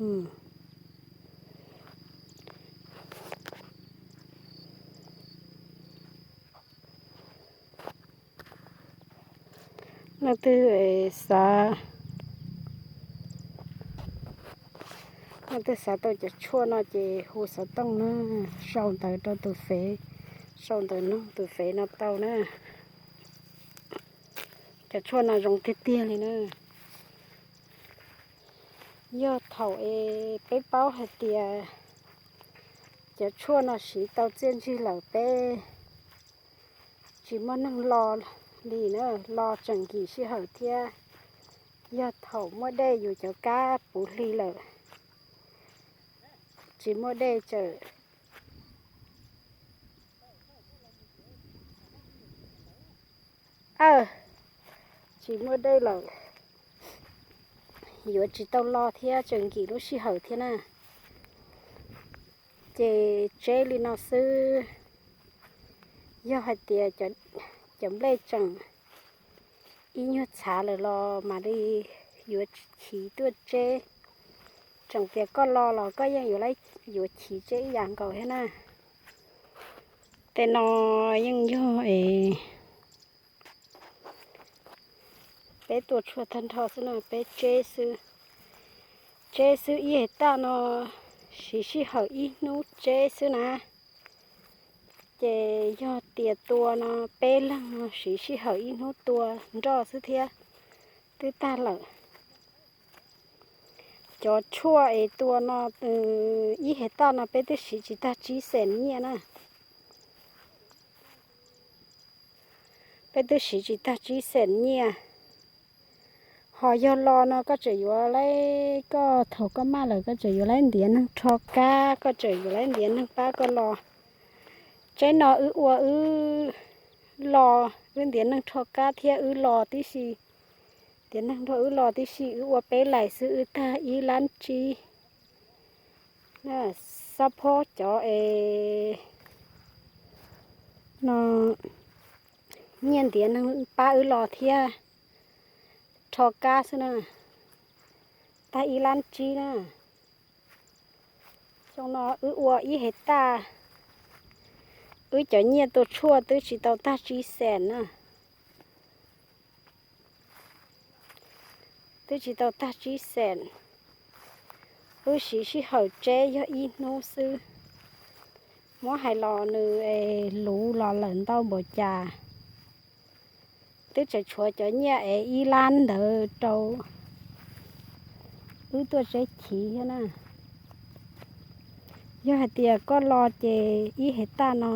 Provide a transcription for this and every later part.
Leej twg xav, leej twg xav tau cov tshuaj no ces hu xov tooj na, sau ntawv rau tus fev, sau ntawv nug tus fev no tau na. Cov tshuaj no zoo tiag tiag li na. Yog thaum es peb paub hais tias cov tshuaj no siv tau txiaj ntsig lawm peb tsis muaj neeg lo li na, lo tseem nkim sij hawm thiab. Yog thaum muaj dej yus cov kab puv hli lawm, tsis muaj dej tseem aw, tsis muaj dej lawm yuav tsis tau lo thiab tseem nkim lub sij hawm thiab na. Ces tseb li no xwb, yog hais tias cov nplej tseem ib nyuag txhav lawm los mam li yuav chiv tuaj tseb. Tseem tias koj lo los koj yeej yuav, yuav chiv tseb ib yam nkaus thiab na. Tej no yeej yog es peb tua tshuaj tag nrho xwb na, peb tseb xwb. Tseb xwb ib hais taj no siv sij hawm ib hnub tseb xwb na. Ces yog tias tua no peb leeg no siv sij hawm ib hnub tua nroj xwb thiab twb tag lawm. Cov tshuaj es tua no ib hais taj no peb twb siv tsis tag tsib xees nyiaj na. Peb twb siv tsis tag tsib xees nyiaj. Ho yog lo no koj tseem yuav laib, koj thaum koj maj lawm koj tseem yuav laib ntiav neeg rho kab, koj tseem yuav laib ntiav neeg pab koj lo. Tseb no wb ua wb lo, wb ntiav neeg rho kab thiab wb lo tib si. Ntiav neeg nrog wb lo tib si, wb ua peb laim xwb wb tag ib lab tsib. Xab phob cov es no nyiaj ntiav neeg pab wb lo thiab rho kab xwb na, tag ib lab tsib na. Xyoo no wb ua ib hais taj, wb cov nyiaj tua tshuaj twb tsis tau tag tsib xees na. Twb tsis tau tag tsib xees. Wb siv sij hawm tseb yog ib hnub xwb. Muab hais los nws luv los lawm ntau npaum cas. Twb tseem tshuav cov nyiaj es ib lab ntawd rau wb tuaj tseb chiv thiab na. Yog hais tias koj lo ces ib hais taj no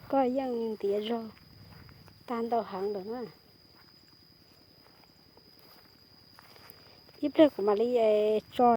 koj yeej ntiav zog tag ntau heev lawm na. Ib pliag kuv mam li tso